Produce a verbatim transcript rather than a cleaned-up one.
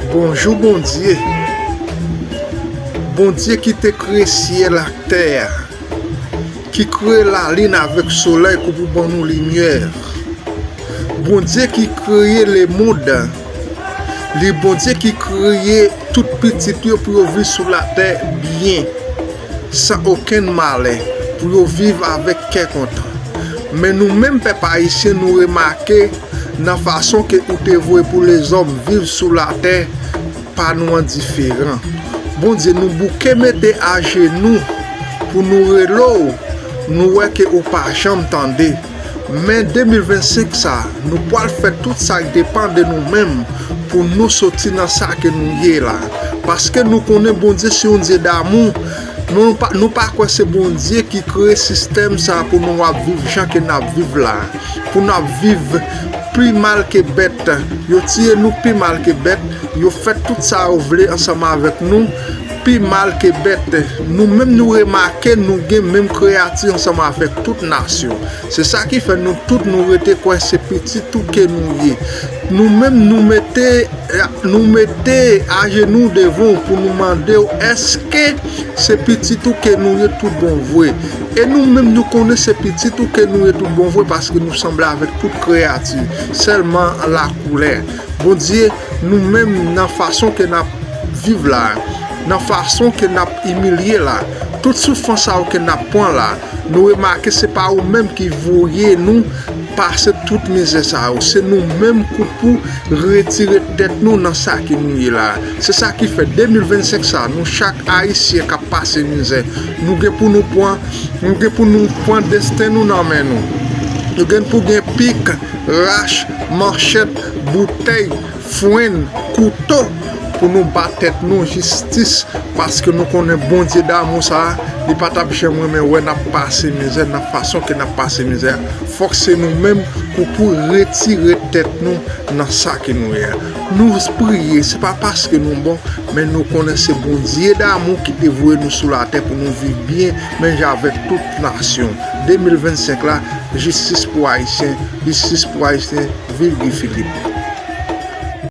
Bonjou Bondye. Bondye ki te kreye syèl ak tè a, ki kreye lalin avèk solèy pou, pou ban nou limyè. Bondye ki kreye lemonn, li Bondye ki kreye tout pitit yo pou yo viv sou latè byen, san okenn malè, pou yo viv avèk kè kontan. Men nou menm pèp ayisyen, nou remake nan fason ke ou te voye pou lezòm viv sou latè, pa nou an diferan. Bondye, nou bouke mete ajenou pou nou rele w, nou wè ke ou pa janm tande. Men de mil vennsenk sa, nou pral fè tout sa k depann de nou menm pou nou soti nan sa ke nou ye la. Paske nou konnen Bondye se yon Dye damou. Nou pa, nou pa kwè se Bondye ki kreye sistèm sa pou nou ap viv jan ke n ap viv la. Pou n ap viv pi mal ke bèt. Yo tiye nou pi mal ke bèt. Yo fè tout sa yo vle ansanm avèk nou, pi mal ke bèt. Nou menm nou remake nou gen menm kreyati ansanm avèk tout nasyon. Se sa ki fè nou tout nou rete kwè se pitit ou ke nou ye. Nou menm nou mete, nou mete ajenou devan w pou nou mande w, èske se pitit ou ke nou ye tout bon vre? E nou menm nou konnen se pitit ou ke nou ye tout bon vre, paske nou sanble avèk tout kreyati, sèlman lakoulè. Bondye, nou menm nan fason ke n ap viv la, nan fason ke n ap imilye la, tout soufrans sa yo ke n ap pran la, nou remake se pa ou menm ki voye nou pase tout mizè sa yo. Se nou menm kou pou retire tèt nou nan sa ke nou ye la. Se sa ki fè de mil vennsenk sa, nou chak ayisyen k ap pase mizè, nou gen pou nou pran, nou gen pou nou pran desten nou nan men nou. Nou gen pou gen pik, rach, manchèt, boutèy, frenn, kouto pou nou ba tèt nou jistis, paske nou konnen Bondye damou sa a, li pa t ap janm renmen wè n ap pase mizè nan fason ke n ap pase mizè a. Fòk se nou menm pou, pou retire tèt nou nan sa ke nou ye a. Nou priye, se pa paske nou bon, men nou konnen se Bondye damou ki te voye nou sou latè pou nou viv byen, menm jan avèk tout nasyon. De mil vennsenk la, jistis pou Ayisyen, jistis pou Ayisyen, viv Guy Philippe.